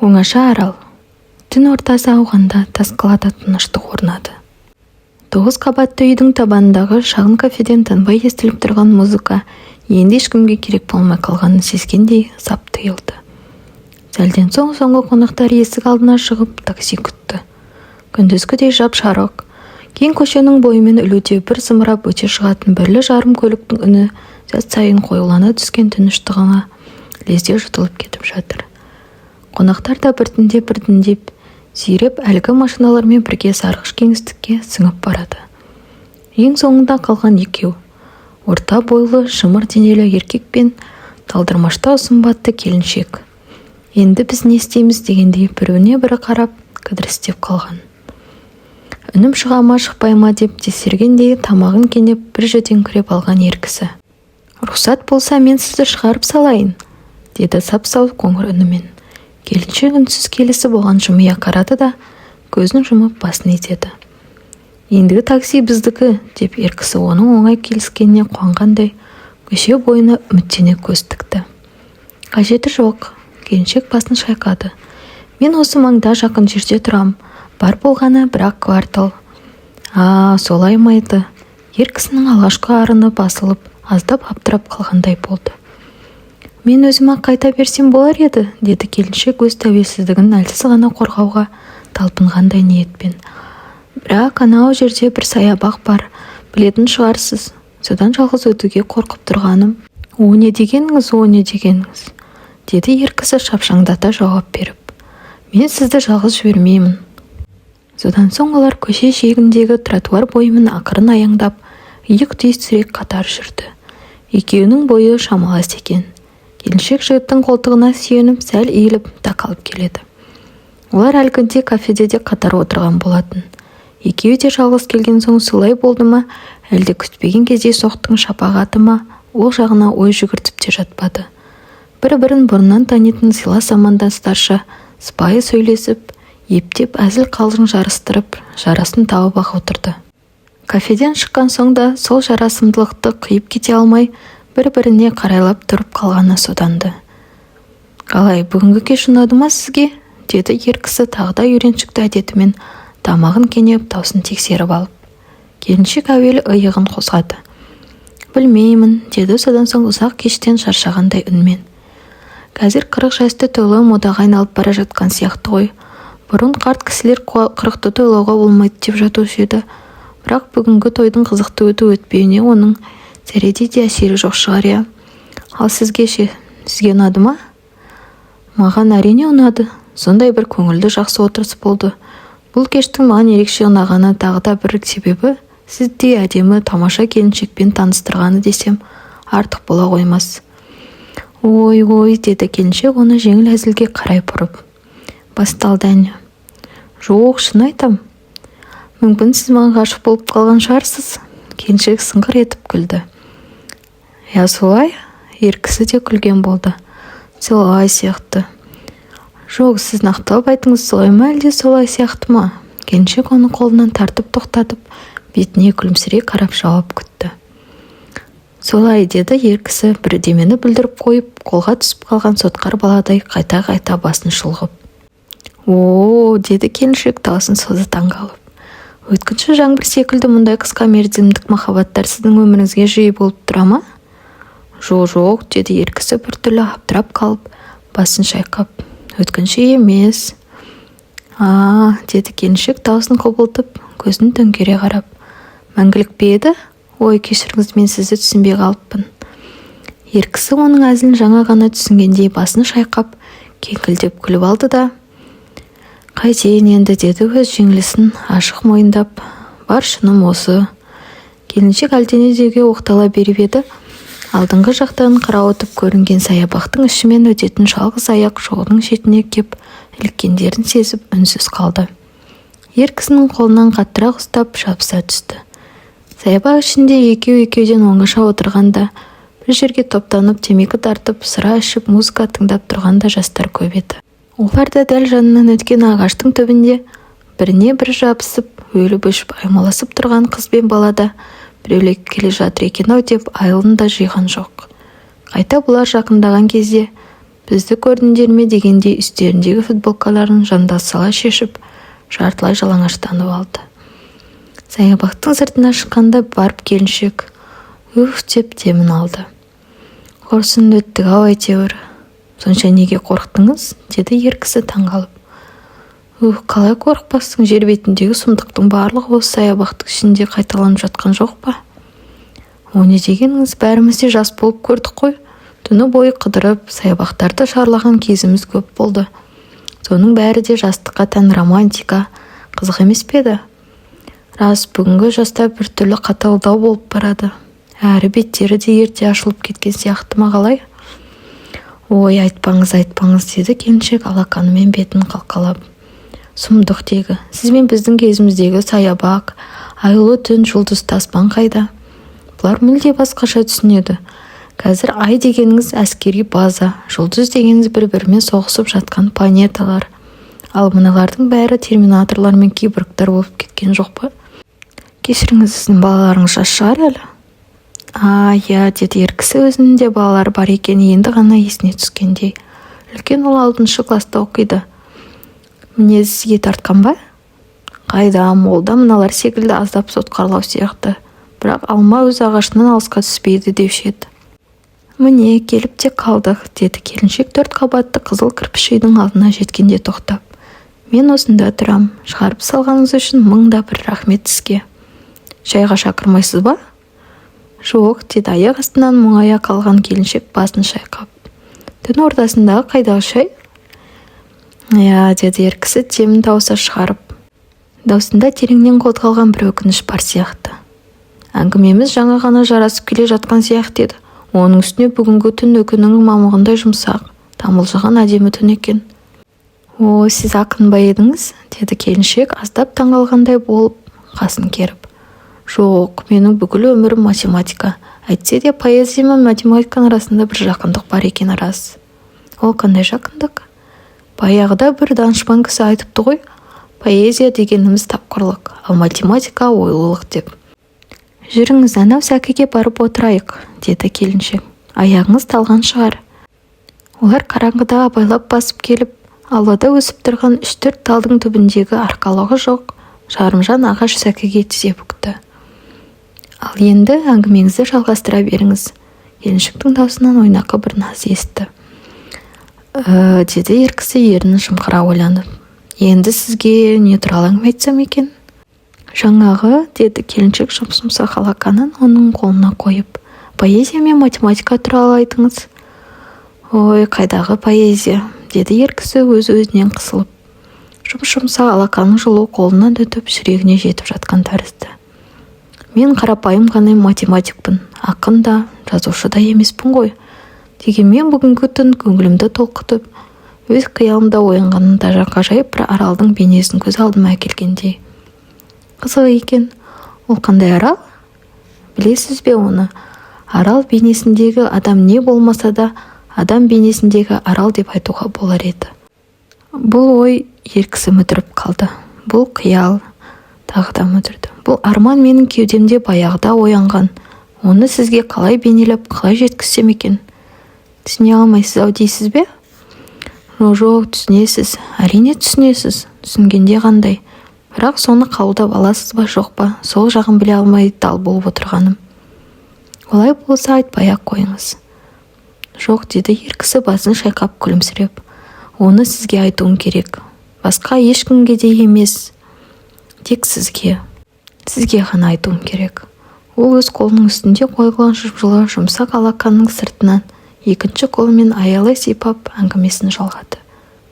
Оңаша арал. Түн ортасы ауғанда тас қалада тыныштық орнады. Тоғыз қабатты үйдің табанындағы шағын кафеден тынбай естіліп тұрған музыка енді ешкімге керек болмай қалғанын сезгендей сап тыйылды. Сәлден соң соңғы қонақтар есік алдына шығып, такси күтті. Күндізгідей жап-жарық кең көшенің бойымен ілуде бір зымырап өте шығатын бірлі-жарым көліктің үні сәт сайын қоюлана түскен тыныштығына лезде жұтылып кетіп жатыр. Қонақтар да біртіндеп-біртіндеп сиреп, әлгі машиналармен бірге сарғыш кеңістікке сіңіп барады. Ең соңында қалған екеу: орта бойлы, шымыр денелі еркек пен талдырмаштау сымбатты келіншек. Енді біз не істейміз дегендей біреуіне бірі қарап, кідірістеп қалған. Үнім шыға ма, шықпай ма деп тексергендей тамағын кенеп, бір жөтеңкіреп алған ер кісі: «Рұқсат болса, мен сізді шығарып салайын», — деді сап-сау қоңыр үнімен. Келіншек үнсіз келісіп, оған жымия қарады да, көзін жұмып, басын изеді. «Ендігі такси біздікі», — деп ер кісі оның оңай келіскеніне қуанғандай көше бойына үміттене көз тікті. «Қажеті жоқ», — келіншек басын шайқады. «Мен осы маңда, жақын жерде тұрам, бар болғаны бір-ақ квартал». «А, солай ма еді?» Ер кісінің алғашқы арыны басылып, аздап абдырап қалғандай болды. «Мен өзім-ақ қайта берсем болар еді», — деді келіншек өз тәуелсіздігін әлсіз ғана қорғауға талпынғандай ниетпен. «Бірақ анау жерде бір саябақ бар, білетін шығарсыз, содан жалғыз өтуге қорқып тұрғаным». «О не дегеніңіз, о не дегеніңіз!» — деді ер кісі шапшаңдата жауап беріп. «Мен сізді жалғыз жібермеймін». Содан соң олар көше жиегіндегі тротуар бойымен ақырын аяңдап, иық түйістіре қатар жүрді. Екеуінің бойы шамалас екен. Келіншек жігіттің қолтығына сүйеніп, сәл иіліп тақалып келеді. Олар әлгінде кафеде де қатар отырған болатын. Екеуі де жалғыз келген соң солай болды ма, әлде күтпеген кездейсоқтың шапағаты ма, ол жағына ой жүгіртіп те жатпады. Бір-бірін бұрыннан танитын сыйлас замандастарша сыпайы сөйлесіп, ептеп әзіл-қалжың жарыстырып, жарасын тауып-ақ отырды. Кафеден шыққан соң да сол жарасымдылықты қиып кете алмай, бір-біріне қарайлап тұрып қалғаны содан-ды. «Қалай, бүгінгі кеш ұнады ма сізге?» — деді ер кісі тағы да үйреншікті әдетімен тамағын кенеп, даусын тексеріп алып. Келіншек әуелі иығын қозғады. «Білмеймін», — деді содан соң ұзақ кештен шаршағандай үнмен. «Қазір 40 жасты тойлау модаға айналып бара жатқан сияқты ғой. Бұрын қарт кісілер 40-ты тойлауға болмайды деп жатушы еді. Бірақ бүгінгі тойдың қызықты өту-өтпеуіне оның зәредей де әсері жоқ шығар, иә? Ал сізге ше, сізге ұнады ма?» «Маған, әрине, ұнады. Сондай бір көңілді, жақсы отырыс болды. Бұл кештің маған ерекше ұнағаны тағы да бір себебі сіздей әдемі, тамаша келіншекпен таныстырғаны десем, артық бола қоймас». «Ой, ой», — деді келіншек оны жеңіл әзілге қарай бұрып. «Басталды, әне». «Жоқ, шын айтам. Мүмкін, сіз маған ғашық болып қалған шығарсыз?» Келіншек сыңғыр етіп күлді. «Иә, солай?» Ер кісі де күлген болды. «Солай сияқты». «Жоқ, сіз нақтылап айтыңыз, солай ма, әлде солай сияқты ма?» Келіншек оның қолынан тартып тоқтатып, бетіне күлімсірей қарап жауап күтті. «Солай», — деді ер кісі бірдемені бүлдіріп қойып, қолға түсіп қалған сотқар баладай қайта-қайта басын шұлғып. «О-о!» — деді келіншек даусын соза таңғалып. «Өткінші жаңбыр секілді мұндай қысқа мерзімдік махаббаттар сіздің өміріңізге жиі болып тұра ма?» «Жо-жоқ», — деді ер кісі біртүрлі абдырап қалып, басын шайқап. «Өткінші емес». «А-а!» — деді келіншек даусын құбылтып, көзін төңкере қарап. «Мәңгілік пе еді? Ой, кешіріңіз, мен сізді түсінбей қалыппын». Ер кісі оның әзілін жаңа ғана түсінгендей басын шайқап, кеңкілдеп күліп алды да: «Қайтейін енді», — деді өз жеңілісін ашық мойындап. «Бар шыным осы». Келіншек әлдене деуге оқтала беріп еді, алдыңғы жақтан қарауытып көрінген саябақтың ішімен өтетін жалғыз аяқ жолдың шетіне кеп іліккендерін сезіп, үнсіз қалды. Ер кісінің қолынан қаттырақ ұстап, жабыса түсті. Саябақ ішінде екеу-екеуден оңаша отырған да, бір жерге топтанып темекі тартып, сыра ішіп, музыка тыңдап тұрған да жастар көп еді. Олар да дәл жанынан өткен ағаштың түбінде біріне бірі жабысып, өліп-өшіп аймаласып тұрған қыз бен бала да біреулер келе жатыр екен-ау деп айылын да жиған жоқ. Қайта бұлар жақындаған кезде Бізді көрдіңдер ме дегендей үстеріндегі футболкаларын жандасала шешіп, жартылай жалаңаштанып алды. Саябақтың сыртына шыққанда барып келіншек «Уф!» деп демін алды. «Құрсын, өттік-ау әйтеуір». «Сонша неге қорықтыңыз?» — деді ер кісі таңғалып. «Уһ, қалай қорықпассың? Жер бетіндегі сұмдықтың барлығы осы саябақтың ішінде қайталанып жатқан жоқ па? О не дегеніңіз, бәріміз де жас болып көрдік қой. Түні бойы қыдырып, саябақтарды шарлаған кезіміз көп болды. Соның бәрі де жастыққа тән романтика, қызық емес пе еді? Рас, бүгінгі жастар біртүрлі қаталдау болып барады. Әрі беттері де ерте ашылып кеткен сияқты ма, қалай?» «Ой, айтпаңыз, айтпаңыз», — деді келіншек алақанымен бетін қалқалап. «Сұмдық тегі. Сіз бен біздің кезіміздегі саябақ, айлы түн, жұлдызды аспан қайда? Бұлар мүлде басқаша түсінеді. Қазір ай дегеніңіз әскери база, жұлдыз дегеніңіз бір-бірімен соғысып жатқан планеталар. Ал мыналардың бәрі терминаторлар мен киборгтар болып кеткен жоқ па? Кешіріңіз, сіздің балаларыңыз жас шығар әлі?» «А, иә», — деді ер кісі өзінің де балалары бар екені енді ғана есіне түскендей. «Үлкен ұл алтыншы класста оқиды». «Мінезі сізге тартқан ба?» «Қайдам, ол да мыналар секілді аздап сотқарлау сияқты. Бірақ алма өз ағашынан алысқа түспейді деуші еді». «Міне, келіп те қалдық», — деді келіншек төрт қабатты қызыл кірпіш үйдің алдына жеткенде тоқтап. «Мен осында тұрам. Шығарып салғаныңыз үшін мың да бір рахмет сізге. Шайға шақырмайсыз ба?» «Жоқ», — деді аяқ астынан мұңая қалған келіншек басын шайқап. «Түн ортасындағы қайдағы шай?» «Иә», — деді ер кісі демін тауыса шығарып. Даусында тереңнен қозғалған бір өкініш бар сияқты. «Әңгімеміз жаңа ғана жарасып келе жатқан сияқты еді. Оның үстіне бүгінгі түн үкінің мамығындай жұмсақ, тамылжыған әдемі түн екен». «О, сіз ақын ба едіңіз?» — деді келіншек аздап таңғалғандай болып қасын керіп. «Жоқ, менің бүкіл өмірім математика. Әйтсе де поэзия мен математиканың арасында бір жақындық бар екені рас». «Ол қандай жақындық?» «Баяғыда бір данышпан кісі айтыпты ғой, поэзия дегеніміз тапқырлық, ал математика ойлылық деп». «Жүріңіз, анау сәкіге барып отырайық», — деді келіншек. «Аяғыңыз талған шығар». Олар қараңғыда абайлап басып келіп, аулада өсіп тұрған үш-төрт талдың түбіндегі арқалығы жоқ жарымжан ағаш сәкіге тізе бүкті. «Ал енді әңгімеңізді жалғастыра беріңіз». Келіншектің даусынан ойнақы бір наз есті. Деді ер кісі ернін жымқыра ойланып. «Енді сізге не туралы әңгіме айтсам екен?» «Жаңағы», — деді келіншек жұп-жұмсақ алақанын оның қолына қойып. «Поэзия мен математика туралы айтыңыз». «Ой, қайдағы поэзия», — деді ер кісі өз-өзінен қысылып. Жұп-жұмсақ алақанның жылуы қолынан өтіп, жүрегіне жетіп жатқан тәрізді. «Мен қарапайым ғана математикпін, ақын да, жазушы да емеспін ғой. Дегенмен бүгінгі түн көңілімді толқытып, өз қиялымда оянған ғажайып бір аралдың бейнесін көз алдыма әкелгендей». «Қызық екен. Ол қандай арал? Білесіз бе оны? Арал бейнесіндегі адам не болмаса да адам бейнесіндегі арал деп айтуға болар еді». Бұл ой ер кісі мүдіріп қалды. «Бұл қиял», — тағы да мүдірді. «Бұл арман менің кеудемде баяғыда оянған. Оны сізге қалай бейнелеп, қалай жеткізсем екен? Түсіне алмайсыз-ау дейсіз бе?» «Жоқ, түсінесіз, әрине түсінесіз. Түсінгенде қандай. Бірақ соны қабылдап аласыз ба, жоқ па, сол жағын біле алмай дал болып отырғаным». «Олай болса, айтпай-ақ қойыңыз». «Жоқ», — деді ер кісі басын шайқап күлімсіреп. «Оны сізге айтуым керек. Басқа ешкімге де емес, тек сізге. Сізге ғана айтуым керек». Ол өз қолының үстінде қойылған жып-жылы жұмсақ алақанның сыртынан екінші қолымен аялай сипап, әңгімесін жалғады.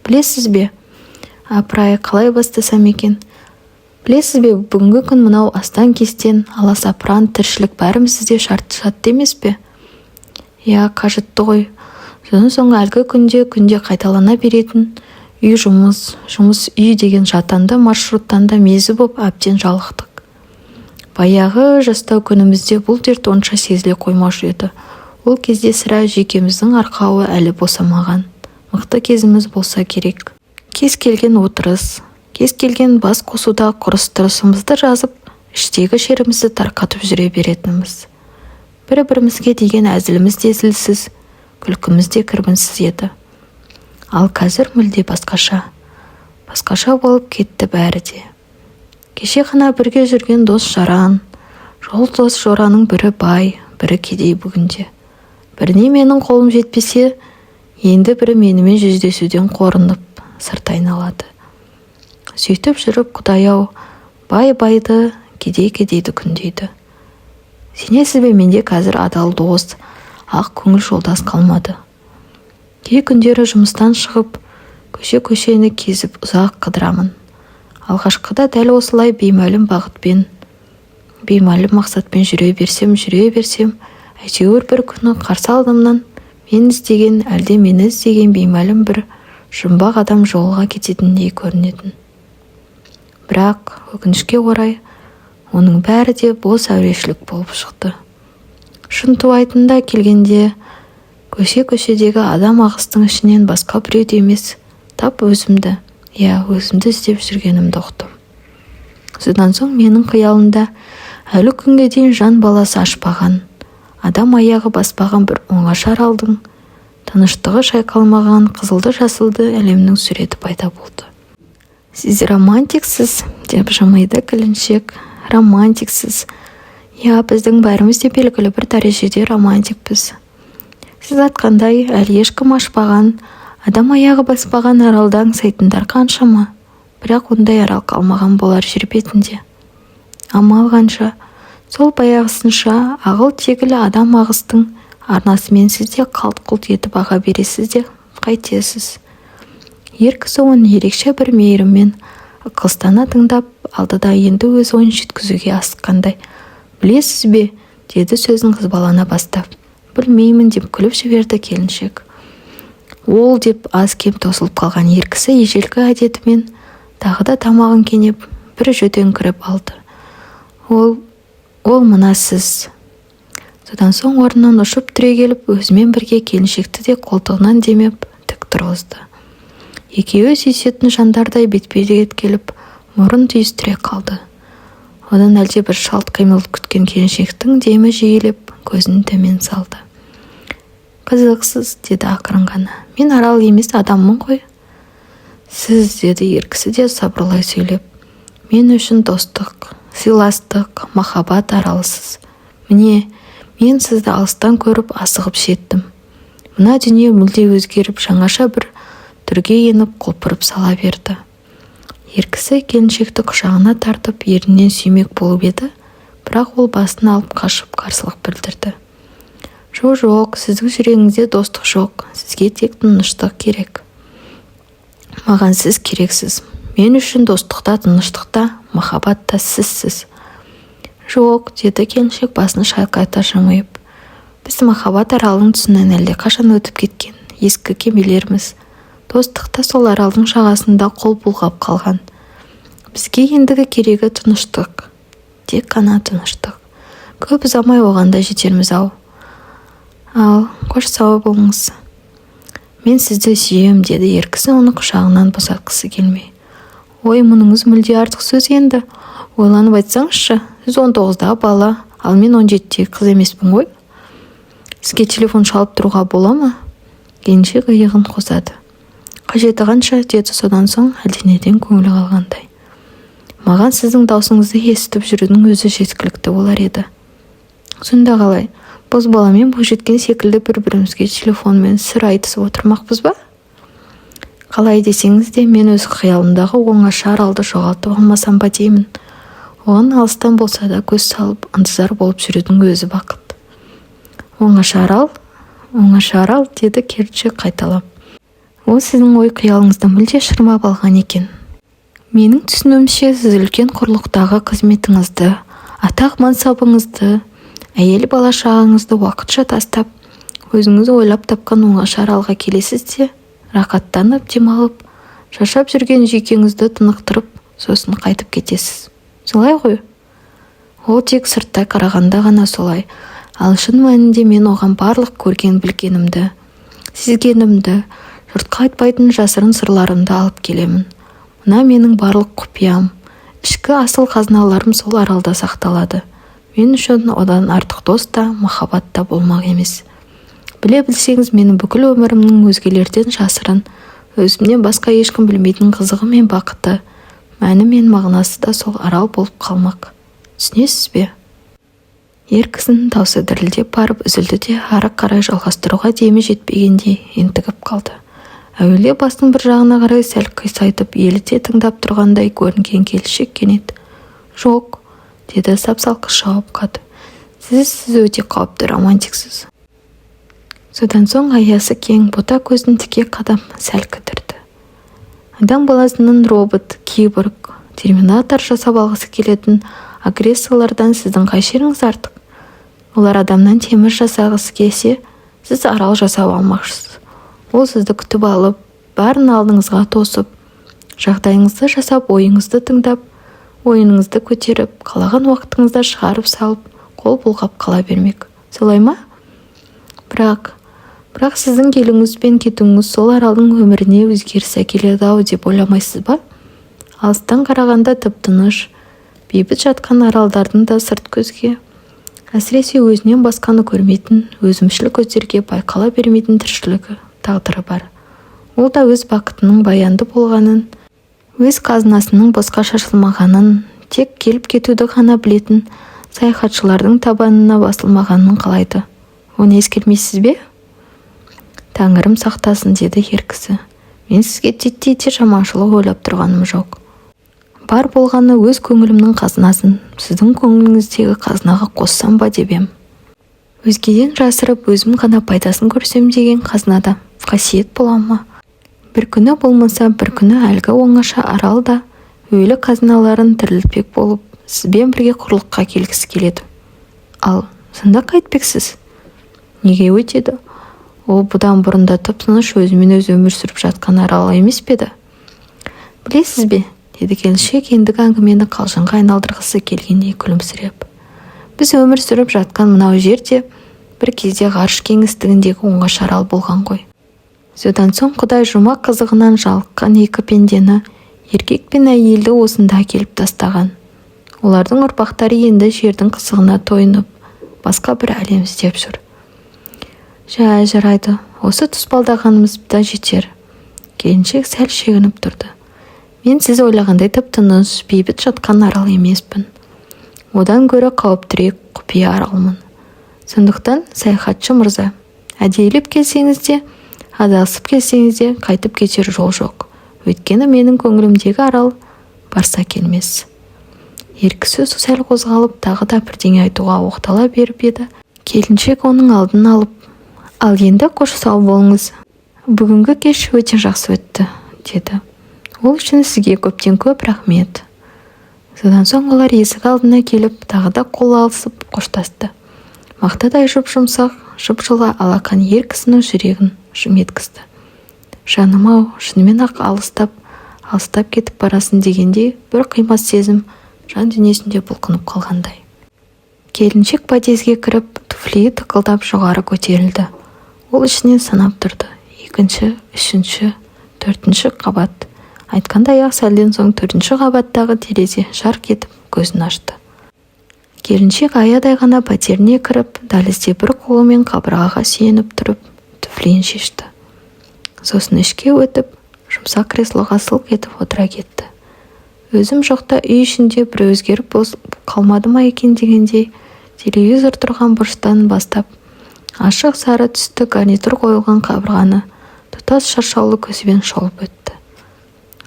«Білесіз бе? Апырай, қалай бастасам екен? Білесіз бе, бүгінгі күн, мынау астан-кестен, аласапыран тіршілік бәрімізді де шаршатты емес пе? Иә, қажытты ғой. Содан соң әлгі күнде-күнде қайталана беретін үй-жұмыс, жұмыс-үй деген жатанды маршруттан да мезі боп, әбден жалықтық. Баяғы жастау күнімізде бұл дерт онша сезіле қоймаушы еді. Ол кезде сірә жүйкеміздің арқауы әлі босамаған, мықты кезіміз болса керек. Кез келген отырыс, кез келген бас қосуда құрыс-тырысымызды жазып, іштегі шерімізді тарқатып жүре беретінбіз. Бір-бірімізге деген әзіліміз де зілсіз, күлкіміз де кірбіңсіз еді. Ал қазір мүлде басқаша. Басқаша болып кетті бәрі де. Кеше ғана бірге жүрген дос-жаран, жолдас-жораның бірі бай, бірі кедей бүгінде. Біріне менің қолым жетпесе, енді бірі менімен жүздесуден қорынып, сырт айналады. Сөйтіп жүріп, құдай-ау, бай байды, кедей кедейді күндейді. Сенесіз бе, менде қазір адал дос, ақ көңіл жолдас қалмады. Кей күндері жұмыстан шығып, көше-көшені кезіп ұзақ қыдырамын. Алғашқыда дәл осылай беймәлім бағытпен, беймәлім мақсатпен жүре берсем, жүре берсем, әйтеуір бір күні қарсы алдымнан мен іздеген, әлде мені іздеген беймәлім бір жұмбақ адам жолыға кететіндей көрінетін. Бірақ, өкінішке орай, оның бәрі де бос әурешілік болып шықты. Шынтуайтында келгенде, көше-көшедегі адам ағыстың ішінен басқа біреуді емес, тап өзімді, иә, өзімді іздеп жүргенімді ұқтым. Содан соң менің қиялымда әлі күнге дейін жан баласы ашпаған, адам аяғы баспаған бір оңаша аралдың, тыныштығы шайқалмаған қызылды-жасылды әлемнің суреті пайда болды. «Сіз романтиксіз», – деп жымиды келіншек. «Романтиксіз. Иә, біздің бәріміз де белгілі бір дәрежеде романтикпіз. Сіз айтқандай, әлі ешкім ашпаған, адам аяғы баспаған аралды аңсайтындар қаншама. Бірақ ондай арал қалмаған болар жер бетінде. Амал қанша, сол баяғысынша ағыл-тегіл адам ағыстың арнасымен сіз де қалт-құлт етіп аға бересіз де, қайтесіз?» Ер кісі оны ерекше бір мейіріммен ықыластана тыңдап алды да, енді өз ойын жеткізуге асыққандай: «Білесіз бе, – деді сөзін қызбалана бастап. «Білмеймін», – деп күліп жіберді келіншек. «Ол», – деп аз-кем тосылып қалған ер кісі ежелгі әдетімен тағы да тамағын кенеп, бір жөтеңкіреп алды. «Ол, ол мына сіз». Содан соң орнынан ұшып түрегеліп, өзімен бірге келіншекті де қолтығынан демеп тік тұрғызды. Екеуі сүйісетін жандардай бетпе-бет келіп, мұрын түйістіре қалды. Одан әлде бір шалт қимыл күткен келіншектің демі жиілеп, көзін төмен салды. «Қызықсыз», – деді ақырын ғана. «Мен арал емес, адаммын ғой». «Сіз», – деді ер кісі де сабырлай сөйлеп, – «мен үшін достық, сыйластық, махаббат аралысыз. Міне, мен сізді алыстан көріп, асығып жеттім. Мына дүние мүлде өзгеріп, жаңаша бір түрге еніп, құлпырып сала берді». Ер кісі келіншекті құшағына тартып, ернінен сүймек болып еді, бірақ ол басын алып қашып, қарсылық білдірді. «Жо-жоқ, сіздің жүрегіңізде достық жоқ, сізге тек тыныштық керек. Маған сіз керексіз. Мен үшін достық та, тыныштық та, махаббат та сізсіз». «Жоқ», – деді келіншек басын шайқата жымиып. «Біз махаббат аралының тұсынан әлдеқашан өтіп кеткен ескі кемелерміз. Достық та сол аралдың жағасында қол бұлғап қалған. Бізге ендігі керегі тыныштық, тек қана тыныштық. Көп ұзамай оған да жетерміз-ау. Ал, қош, сау болыңыз». «Мен сізді сүйем», – деді ер кісі оны құшағынан босатқысы келмей. «Ой, мұныңыз мүлде артық сөз енді. Ойланып айтсаңызшы, сіз 19-дағы бала, ал мен 17-дегі қыз емеспін ғой. Сізге телефон шалып тұруға бола ма?» Келіншек иығын қозғады. «Қажеті қанша?» – деді содан соң әлденеден көңілі қалғандай. «Маған сіздің даусыңызды естіп жүрудің өзі жеткілікті болар еді». «Сонда қалай, бозбала мен бойжеткен секілді бір-бірімізге телефонмен сыр айтысып отырмақпыз ба?» «Қалай десеңіз де, мен өз қиялымдағы оңаша аралды жоғалтып алмасам ба деймін. Оған алыстан болса да көз салып, ынтызар болып жүрудің өзі бақыт». «Оңаша арал, оңаша арал», – деді келіншек қайталап. «Ол сіздің ой-қиялыңызды мүлде шырмап алған екен. Менің түсінуімше, сіз үлкен құрлықтағы қызметіңізді, атақ-мансабыңызды, әйел, бала-шағаңызды уақытша тастап, өзіңіз ойлап тапқан оңаша аралға келесіз де, рақаттанып демалып, шаршап жүрген жүйкеңізді тынықтырып, сосын қайтып кетесіз. Солай ғой?» «Ол тек сырттай қарағанда ғана солай. Ал шын мәнінде мен оған барлық көрген-білгенімді, сезгенімді, жұртқа айтпайтын жасырын сырларымды алып келемін. Мына менің барлық құпиям, ішкі асыл қазыналарым сол аралда сақталады. Мен үшін одан артық дос та, махаббат та болмақ емес. Біле білсеңіз, менің бүкіл өмірімнің өзгелерден жасырын Өзімнен басқа ешкім білмейтін қызығы мен бақыты, мәні мен мағынасы да сол арал болып қалмақ. Түсінесіз бе? Ер кісінің даусы дірілдеп барып үзілді де, ары қарай жалғастыруға демі жетпегендей ентігіп қалды. Әуелде басын бір жағына қарай сәл қисайтып, еліте тыңдап тұрғандай көрінген келіншек кенет: «Жоқ», — деді сап-салқын жауап қатып. Сіз өте қауіпті романтиксіз». Содан соң аясы кең бота көзін тіке қадап, сәл кідірді. «Адам баласынан робот, киборг, терминатор жасап алғысы келетін агрессорлардан сіздің қай жеріңіз артық? Олар адамнан темір жасағысы келсе, сіз арал жасап алмақшысыз. Ол сізді күтіп алып, бәрін алдыңызға тосып, жағдайыңызды жасап, ойыңызды тыңдап, ойыныңызды көтеріп, қалаған уақытыңызда шығарып салып, қол бұлғап қала бермек. Солай ма? Бірақ сіздің келуіңіз бен кетуіңіз сол аралдың өміріне өзгеріс әкеледі-ау деп ойламайсыз ба? Алыстан қарағанда тып-тыныш, бейбіт жатқан аралдардың да сырт көзге, әсіресе өзінен басқаны көрмейтін өзімшіл көздерге байқала бермейтін тіршілігі, тағдыры бар. Ол да өз бақытының баянды болғанын, өз қазынасының босқа шашылмағанын, тек келіп-кетуді ғана білетін саяхатшылардың табанына басылмағанын қалайды. Оны ескермейсіз бе?» «Тәңірім сақтасын, — деді ер кісі. — Мен сізге титтей де жаманшылық ойлап тұрғаным жоқ. Бар болғаны өз көңілімнің қазынасын сіздің көңіліңіздегі қазынаға қоссам ба деп ем. Өзгеден жасырып, өзім ғана пайдасын көрсем деген қазынада қасиет бола ма? Бір күні болмаса, бір күні әлгі оңаша арал да өлі қазыналарын тірілтпек болып, сізбен бірге құрлыққа келгісі келеді. Ал сонда қайтпексіз? Неге өйтеді? Ол бұдан бұрын да тып-тыныш, өзімен өзі өмір сүріп жатқан арал емес пе еді? Білесіз бе, — деді келіншек ендігі әңгімені қалжыңға айналдырғысы келгендей күлімсіреп, — біз өмір сүріп жатқан мынау жер де бір кезде ғарыш кеңістігіндегі оңаша арал болған ғой. Содан соң Құдай жұмақ қызығынан жалыққан екі пендені, еркек пен әйелді, осында әкеліп тастаған. Олардың ұрпақтары енді жердің қызығына тойынып, басқа бір әлем іздеп жүр. Жә, жарайды, осы тұспалдағанымыз да жетер». Келіншек сәл шегініп тұрды. «Мен сіз ойлағандай тып-тыныш, бейбіт жатқан арал емеспін. Одан гөрі қауіптірек құпия аралмын. Сондықтан, саяхатшы мырза, әдейілеп келсеңіз де, адасып келсеңіз де, қайтып кетер жол жоқ. Өйткені менің көңілімдегі арал барса келмес». Ер кісі сәл қозғалып, тағы да бірдеңе айтуға оқтала беріп еді, келіншек оның алдын алып: «Ал енді қош, сау болыңыз. Бүгінгі кеш өте жақсы өтті», — деді. «Ол үшін сізге көптен көп рахмет». Содан соң олар есік алдына келіп, тағы да қол алысып қоштасты. Мақтадай жұп-жұмсақ, жып-жылы алақан ер кісінің жүрегін жым еткізді. Жаным-ау, шынымен-ақ алыстап, алыстап кетіп барасың дегендей бір қимас сезім жан дүниесінде бұлқынып қалғандай. Келіншек подъезге кіріп, туфлиі тықылдап жоғары көтерілді. Ол ішінен санап тұрды: екінші, үшінші, төртінші қабат. Айтқандай-ақ, сәлден соң төртінші қабаттағы терезе жарқ етіп, көзін ашты. Келіншек аядай ғана пәтеріне кіріп, дәлізде бір қолымен қабырғаға сүйеніп тұрып, туфлиін шешті. Сосын ішке өтіп, жұмсақ креслоға сылқ етіп отыра кетті. Өзім жоқта үй ішінде бір өзгеріп қалмады ма екен дегендей, телевизор тұрған бұрыштан бастап, ашық сары түсті гарнитур қойылған қабырғаны тұтас шаршаулы көзбен шолып өтті.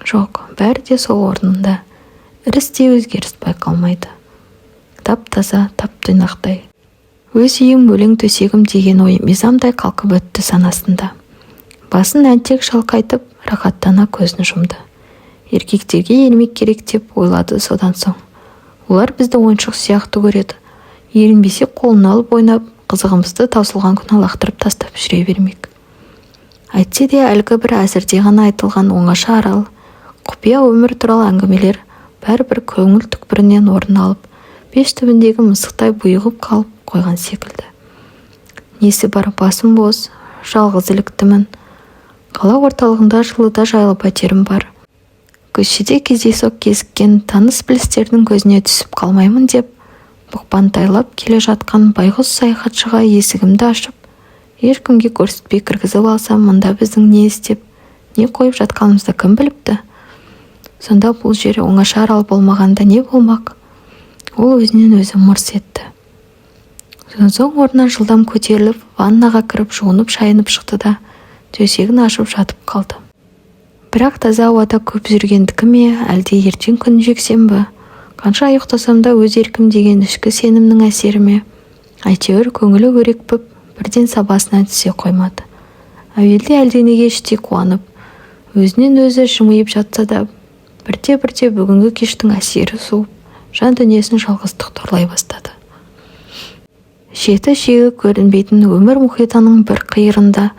Жоқ, бәрі де сол орнында, ірістей өзгеріс байқалмайды. Тап-таза, тап-тұйнақтай. Өз үйім, өлең төсегім деген ой мизамдай қалқып өтті санасында. Басын әнтек шалқайтып, рахаттана көзін жұмды. Еркектерге ермек керек деп ойлады содан соң. Олар бізді ойыншық сияқты көреді. Ерінбесек, қолына алып ойнап, қызығымызды таусылған күні лақтырып тастап жүре бермек. Әйтсе де, әлгі бір әзірде ғана айтылған оңаша арал, құпия өмір туралы әңгімелер бәрібір көңіл түкпірінен орын алып, пеш түбіндегі мысықтай бұйығып қалып қойған секілді. Несі бар, басым бос, жалғыз іліктімін. Қала орталығында жылы да жайлы пәтерім бар. Көшеде кездейсоқ кезіккен таныс-білістердің көзіне түсіп қалмаймын деп бұқпантайлап келе жатқан байғұс саяхатшыға есігімді ашып, ешкімге көрсетпей кіргізіп алсам, мұнда біздің не істеп, Не қойып жатқанымызды кім біліпті? Сонда бұл жер оңаша арал болмағанда не болмақ? Ол өзінен өзі мырс етті. Содан соң орнынан жылдам көтеріліп, ваннаға кіріп жуынып-шайынып шықты да, төсегін ашып жатып қалды. Бірақ таза ауада көп жүргендікі ме, әлде ертең күн жексенбі, қанша ұйықтасам да өз еркім деген ішкі сенімнің әсері ме, әйтеуір көңілі өрекпіп, бірден сабасына түсе қоймады. Әуелде әлденеге іштей қуанып, өзінен өзі жымиып жатса да, бірте-бірте бүгінгі кештің әсері суып, жан дүниесін жалғыздық торлай бастады. Шеті-шегі көрінбейтін өмір мұхитының бір қиырында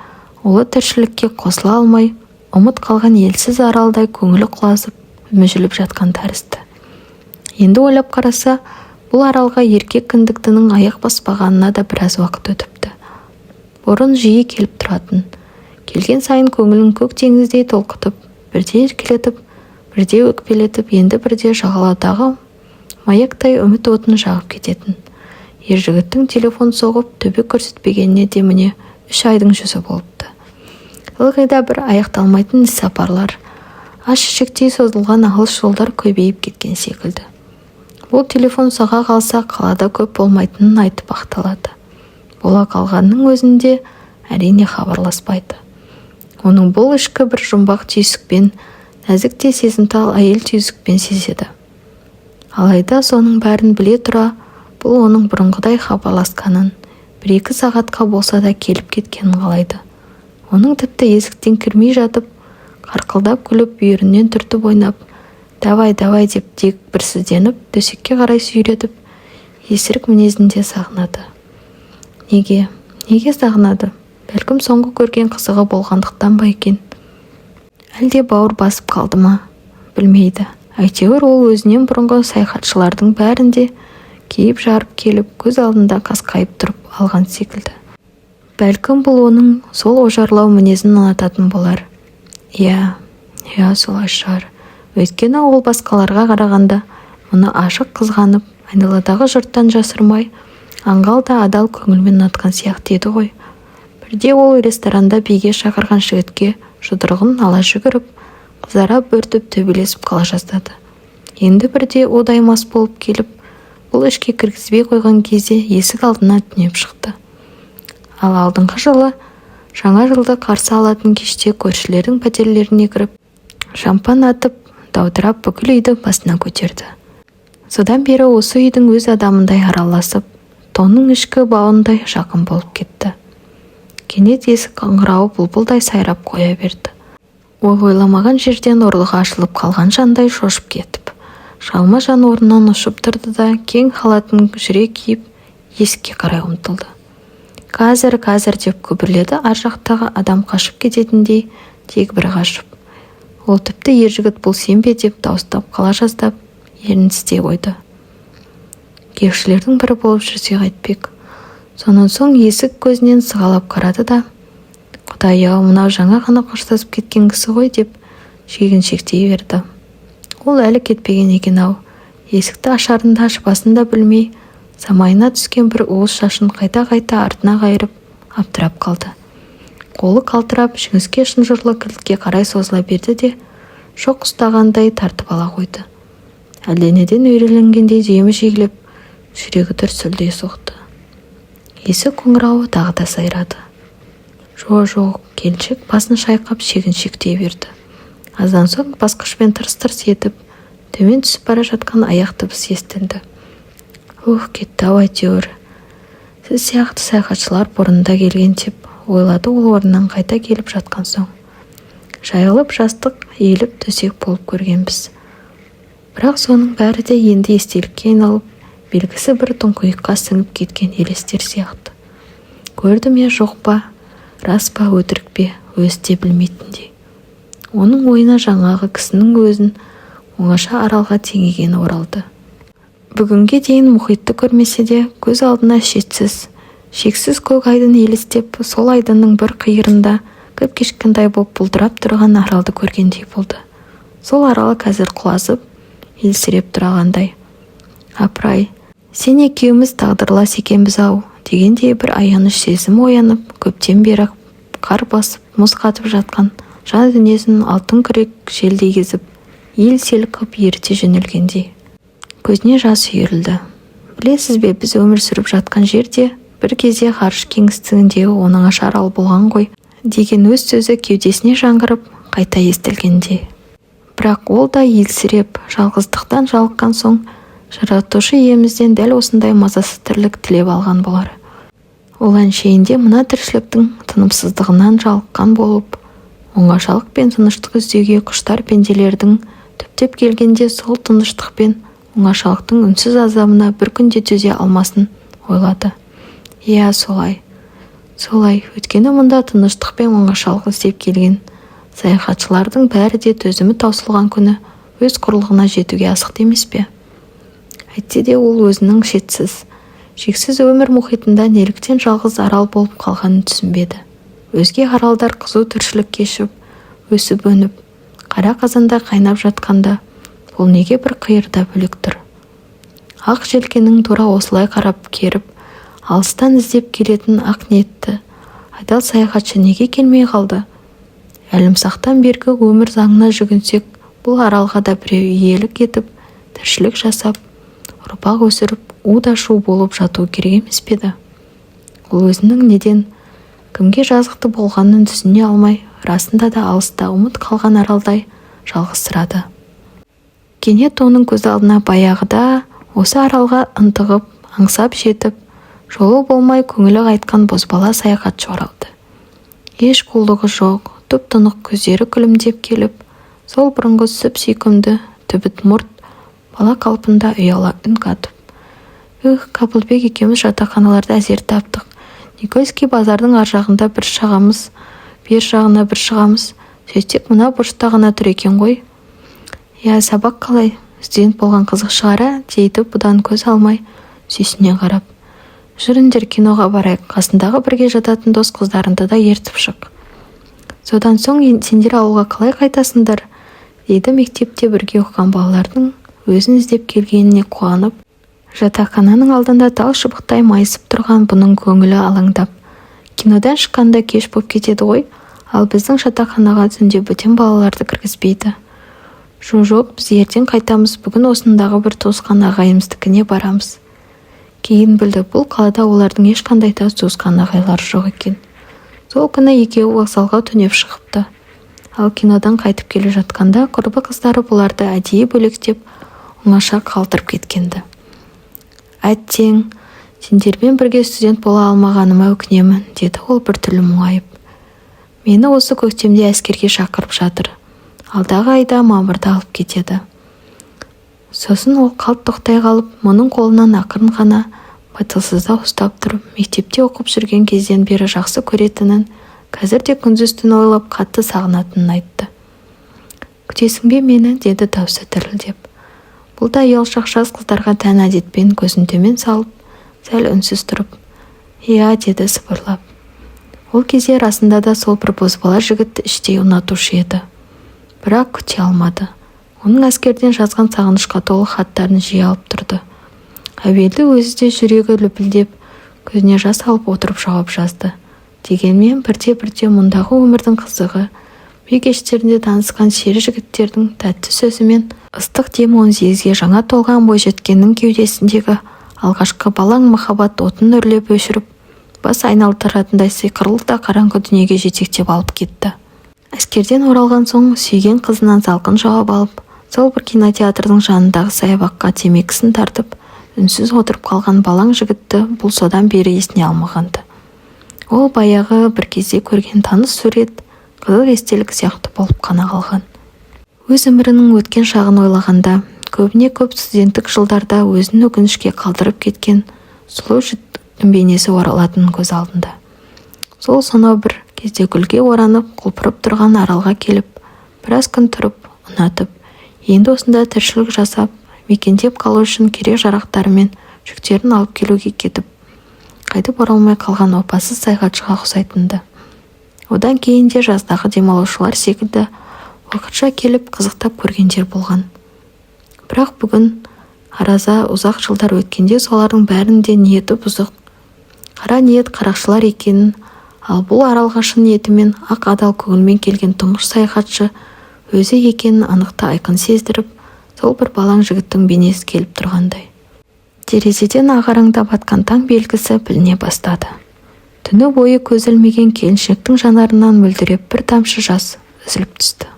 ұлы тіршілікке қосыла алмай, ұмыт қалған елсіз аралдай көңілі құлазып, мүжіліп жатқан тәрізді. Енді ойлап қараса, бұл аралға еркек кіндіктінің аяқ баспағанына да біраз уақыт өтіпті. Бұрын жиі келіп тұратын. Келген сайын көңілін көк теңіздей толқытып, бірде еркелетіп, бірде өкпелетіп, енді бірде жағалаудағы маяктай үміт отын жағып кететін. Ер жігіттің телефон соғып, төбе көрсетпегеніне де міне 3 айдың жүзі болыпты. Ылғи да бір аяқталмайтын іссапарлар, аш ішектей созылған алыс жолдар көбейіп кеткен секілді. Бұл телефон соға қалса, қалада көп болмайтынын айтып ақталады. Бола қалғанның өзінде әрине хабарласпайды. Оның бұл ішкі бір жұмбақ түйсікпен, нәзік те сезімтал әйел түйсікпен сезеді. Алайда соның бәрін біле тұра, бұл оның бұрынғыдай хабарласқанын, бір-екі сағатқа болса да келіп кеткенін қалайды. Оның тіпті есіктен кірмей жатып, қарқылдап күліп, бүйірінен түртіп ойнап, давай, давай деп дегбірсізденіп, төсекке қарай сүйретіп, есірік мінезін де сағынады. Неге? Неге сағынады? Бәлкім, соңғы көрген қызығы болғандықтан ба екен? Әлде бауыр басып қалды ма? Білмейді. Әйтеуір ол өзінен бұрынғы саяхатшылардың бәрін де кейіп жарып келіп, көз алдында қасқайып тұрып алған секілді. Бәлкім, бұл оның сол ожарлау мінезін ұнататын болар. Иә, иә, солай шығар. Өйткені ол басқаларға қарағанда мұны ашық қызғанып, айналадағы жұрттан жасырмай, аңғал да адал көңілмен ұнатқан сияқты еді ғой. Бірде ол ресторанда биге шақырған жігітке жұдырығын ала жүгіріп, қызара бөртіп төбелесіп қала жаздады. Енді бірде удай мас болып келіп, бұл ішке кіргізбей қойған кезде есік алдына түнеп шықты. Ал алдыңғы жылы жаңа жылды қарсы алатын кеште көршілердің пәтерлеріне кіріп, шампан атып, даудырап бүкіл үйді басына көтерді. Содан бері осы үйдің өз адамындай араласып, тонның ішкі бауындай жақын болып кетті. Кенет есік қоңырауы бұлбұлдай сайрап қоя берді. Ол ойламаған жерден ұрлығы ашылып қалған жандай шошып кетіп, жалма-жан орнынан ұшып тұрды да, кең халатын жүре киіп, есікке қарай ұмтылды. Қазір, қазір деп күбірледі ар жақтағы адам қашып кететіндей дегбірі қашып. Ол тіпті ер жігіт бұл сен бе деп дауыстап қала жаздап, ерін тістей қойды. Кекшілердің бірі болып жүрсе қайтпек. Сонан соң есік көзінен сығалап қарады да, Құдай-ау, мынау жаңа ғана қоштасып кеткен кісі ғой деп шегіншектей берді. Ол әлі кетпеген екен-ау. Есікті ашарын да ашпасын да білмей, самайына түскен бір уыс шашын қайта-қайта артына қайырып, абдырап қалды. Қолы қалтырап, жіңішке шынжырлы кілтке қарай созыла берді де, шоқ ұстағандай тартып ала қойды. Әлденеден үрейленгендей демі жиілеп, жүрегі дүрсілдей соқты. Есік қоңырауы тағы да сайрады. Жо-жоқ, келіншек басын шайқап шегіншектей берді. Аздан соң басқышпен тырс-тырс етіп, төмен түсіп бара жатқан аяқ дыбыс естілді. Ух, кетті-ау әйтеуір. Сіз сияқты саяхатшылар бұрын да келген деп ойлады ол орнынан қайта келіп жатқан соң. Жайылып жастық, иіліп төсек болып көргенбіз. Бірақ соның бәрі де енді естелікке айналып, белгісі бір тұңғиыққа сіңіп кеткен елестер сияқты. Көрді ме, жоқ па, рас па, өтірік пе, өзі де білмейтіндей. Оның ойына жаңағы кісінің өзін оңаша аралға теңегені оралды. Бүгінге дейін мұхитты көрмесе де, көз алдына шетсіз, шексіз көк айдын елестеп, сол айдынның бір қиырында кіп-кішкентай боп бұлдырап тұрған аралды көргендей болды. Сол арал қазір құлазып, елсіреп тұрғандай. Апырай, сен екеуміз тағдырлас екенбіз-ау дегендей бір аяныш сезім оянып, көптен бері қар басып, мұз қатып жатқан Жан дүниесін алтын күрек желдей кезіп, ел-сел қып еріте жөнелгендей. Көзіне жас үйірілді. Білесіз бе, біз өмір сүріп жатқан жер де бір кезде ғарыш кеңістігіндегі оңаша арал болған ғой, деген өз сөзі кеудесіне жаңғырып, қайта естілгендей. Бірақ ол да елсіреп, жалғыздықтан жалыққан соң Жаратушы иемізден дәл осындай мазасыз тірлік тілеп алған болар. Ол әншейінде мына тіршіліктің тынымсыздығынан жалыққан болып, оңашалық пен тыныштық іздеуге құштар пенделердің түптеп келгенде сол тыныштық пен оңашалықтың үнсіз азабына бір күн де төзе алмасын ойлады. Иә, солай. Солай, өйткені мұнда тыныштық пен оңашалық іздеп келген саяхатшылардың бәрі де төзімі таусылған күні өз құрлығына жетуге асықты емес пе? Әйтсе де ол өзінің шетсіз, шексіз өмір мұхитында неліктен жалғыз арал болып қалғанын түсінбеді. Өзге аралдар қызу тіршілік кешіп, өсіп-өніп, қара қазандай қайнап жатқанда, бұл неге бір қиырда бөлек тұр? Ақ желкеннің тура осылай қарап керіп, алыстан іздеп келетін ақ ниетті, адал саяхатшы неге келмей қалды? Әлімсақтан бергі өмір заңына жүгінсек, бұл аралға да біреу иелік етіп, тіршілік жасап, ұрпақ өсіріп, у да шу болып жатуы керек емес пе еді? Ол өзінің неден, кімге жазықты болғанын түсіне алмай, расында да алыста ұмыт қалған аралдай жалғызсырады. Кенет оның көз алдына баяғыда осы аралға ынтығып, аңсап жетіп, жолы болмай көңілі қайтқан бозбала саяхатшы оралды. Еш қулығы жоқ, тұп-тұнық көздері күлімдеп келіп, сол бұрынғы сүп-сүйкімді түбіт мұрт бала қалпында ұяла үн қатып: «Үх, Қабылбек екеуміз жатақханаларды әзер таптық. Никольский базардың ар жағында бір шығамыз, бер жағына бір шығамыз. Сөйтсек, мына бұрышта ғана тұр екен ғой. Иә, сабақ қалай? Студент болған қызық шығар, ә?» – дейді бұдан көз алмай, сүйсіне қарап. «Жүріңдер, киноға барайық, қасындағы бірге жататын дос қыздарыңды да ертіп шық. Содан соң сендер ауылға қалай қайтасыңдар?» – дейді мектепте бірге оқыған балалардың өзін іздеп келгеніне қуанып. Жатақхананың алдында тал шыбықтай майысып тұрған бұның көңілі алаңдап. «Кинодан шыққанда кеш боп кетеді ғой, ал біздің жатақханаға түнде бөтен балаларды кіргізбейді». «Жо-жоқ, біз ертең қайтамыз, бүгін осындағы бір туысқан ағайымыздікіне барамыз». Кейін білді, бұл қалада олардың ешқандай да туысқан ағайлары жоқ екен. Сол күні екеуі вокзалға түнеп шығыпты. Ал кинодан қайтып келе жатқанда құрбы қыздары бұларды әдейі бөлектеп, оңаша қалдырып кеткен-ді. «Әттең, сендермен бірге студент бола алмағаныма өкінемін», – деді ол біртүрлі мұңайып. «Мені осы көктемде әскерге шақырып жатыр. Алдағы айда, мамырда алып кетеді». Сосын ол қалт тоқтай қалып, мұның қолынан ақырын ғана, батылсыздау ұстап тұрып, мектепте оқып жүрген кезден бері жақсы көретінін, қазір де күндіз-түні ойлап қатты сағынатынын айтты. «Күтесің бе мені?» – деді даусы дірілдеп. Бұл да ұялшақ жас қыздарға тән әдетпен көзін төмен салып, сәл үнсіз тұрып, «Иә», – деді сыбырлап. Ол кезде расында да сол бір бозбала жігітті іштей ұнатушы еді. Бірақ күте алмады. Оның әскерден жазған сағынышқа толы хаттарын жиі алып тұрды. Әуелі өзі де жүрегі лүпілдеп, көзіне жас алып отырып жауап жазды. Дегенмен бірте-бірте мұндағы өмірдің қызығы, би кештерінде танысқан сері жігіттердің тәтті сөзі мен ыстық демі 18-ге жаңа толған бойжеткеннің кеудесіндегі алғашқы балаң махаббат отын үрлеп өшіріп, бас айналдыратындай сиқырлы да қараңғы дүниеге жетектеп алып кетті. Әскерден оралған соң сүйген қызынан салқын жауап алып, сол бір кинотеатрдың жанындағы саябаққа темекісін тартып, үнсіз отырып қалған балаң жігітті бұл содан бері есіне алмаған-ды. Ол баяғы бір кезде көрген таныс сурет, қызық естелік сияқты болып қана қалған. Өз өмірінің өткен шағын ойлағанда, көбіне-көп студенттік жылдарда өзін өкінішке қалдырып кеткен сұлу жігіттің бейнесі оралатын көз алдында. Сол сонау бір кезде гүлге оранып, құлпырып тұрған аралға келіп, біраз күн тұрып, ұнатып, енді осында тіршілік жасап, мекендеп қалу үшін керек-жарақтары мен жүктерін алып келуге кетіп, қайтып оралмай қалған опасыз саяхатшыға ұқсайтын-ды. Одан кейін де жаздағы демалушылар секілді уақытша келіп, қызықтап көргендер болған. Бірақ бүгін араза ұзақ жылдар өткенде солардың бәрінің де ниеті бұзық, қара ниет қарақшылар екенін Ал бұл аралға шын ниетімен, ақ адал көңілмен келген тұңғыш саяхатшы өзі екенін анық та айқын сездіріп, сол бір балаң жігіттің бейнесі келіп тұрғандай. Терезеден ағараңдап атқан таң белгісі біліне бастады. Түні бойы көз ілмеген келіншектің жанарынан мөлдіреп бір тамшы жас үзіліп түсті.